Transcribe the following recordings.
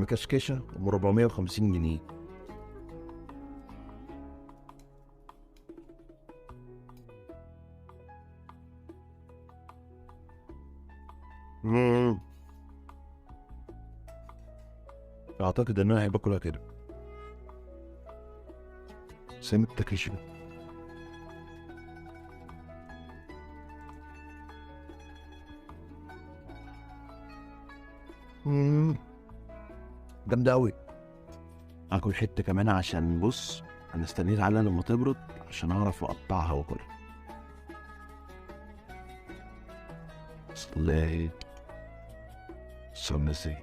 المكشكشه ب 450 جنيه. اعتقد ان انا هبقى اكلها كده. سامي التكشكه. جامدة أوي. آكل حتة كمان عشان بص أنا استنيت عليها لما تبرد عشان أعرف أقطعها وأكلها. صليت سنسي.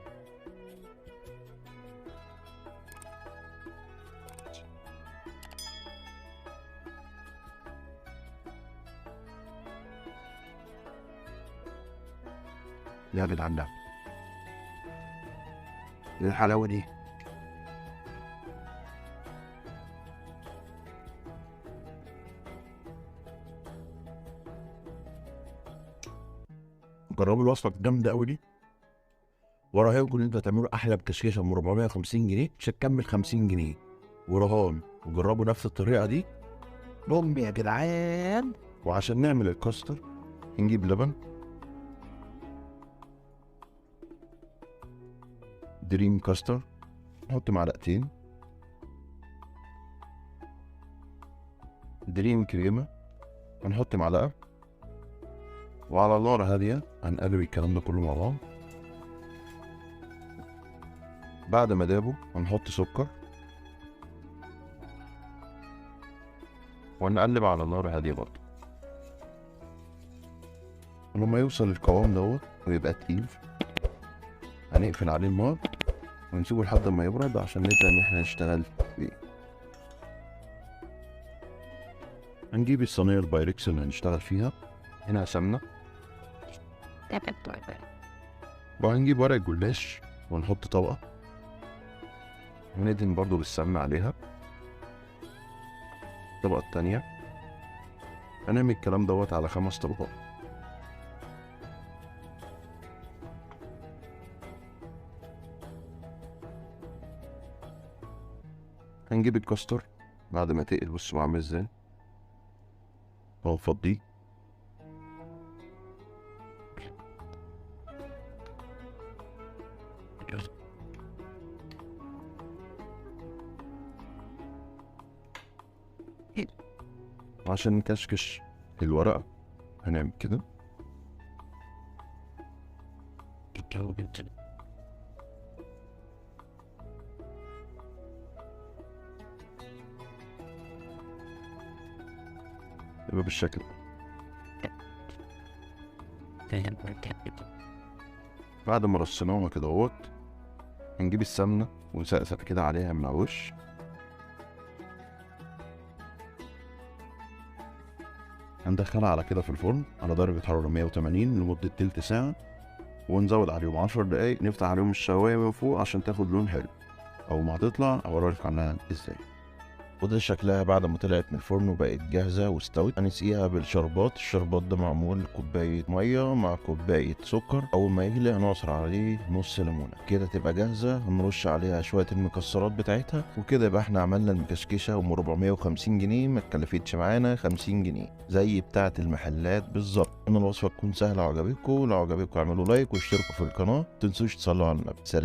يا جدعان ده ايه الحلاوة دي؟ جربوا الوصفة الجامدة أوي دي، وراهنكم إن أنتوا هتعملوا أحلى بكشكشة من 450 جنيه مش هتكمل 50 جنيه، ورهان. وجربوا نفس الطريقة دي. بوم يا جدعان. وعشان نعمل الكاستر نجيب لبن دريم كاستر، نحط معلقتين دريم كريمة، هنحط معلقة، وعلى نار هادية هنقلب الكلام ده كله مع بعض. بعد ما دابة هنحط سكر وهنقلب على نار هادية برضه. ولما يوصل القوام دوت ويبقى تقيل هنقفل عليه النار ونسيبه لحد ما يبرد عشان نبدأ ان احنا نشتغل فيه. هنجيب الصينية البايركس اللي هنشتغل فيها، هنا سمنة، وهنجيب ورق جلاش ونحط طبقة وندهن برضو بالسمنة عليها. الطبقة التانية هنعمل الكلام دوت على 5 طبقات. هنجيب الكاستر بعد ما تقل، بصوا عامل ازاي، وهنفضيه. عشان نكشكش الورقة هنعمل كده. يبقى بالشكل ده. بعد ما رصيناها كده اهوت هنجيب السمنة ونسقسق كده عليها من على الوش. هندخلها على كده في الفرن على درجة حرارة 180 لمدة تلت ساعة، ونزود عليهم 10 دقايق، نفتح عليهم الشواية من فوق عشان تاخد لون حلو. أول ما هتطلع أوريلك عنها ازاي. وده شكلها بعد ما طلعت من الفرن وبقت جاهزة واستوت. هنسقيها بالشربات. الشربات ده معمول كوباية مية مع كوباية سكر، أول ما يغلي هنعصر عليه نص ليمونة كده تبقى جاهزة. هنرش عليها شوية المكسرات بتاعتها، وكده يبقى احنا عملنا المكشكشة أم 450 جنيه، ما اتكلفتش معانا 50 جنيه زي بتاعة المحلات بالظبط. أن الوصفة تكون سهلة وعجبتكم، لو عجبتكم اعملوا لايك واشتركوا في القناة، متنسوش تصلوا على النبي. سلام.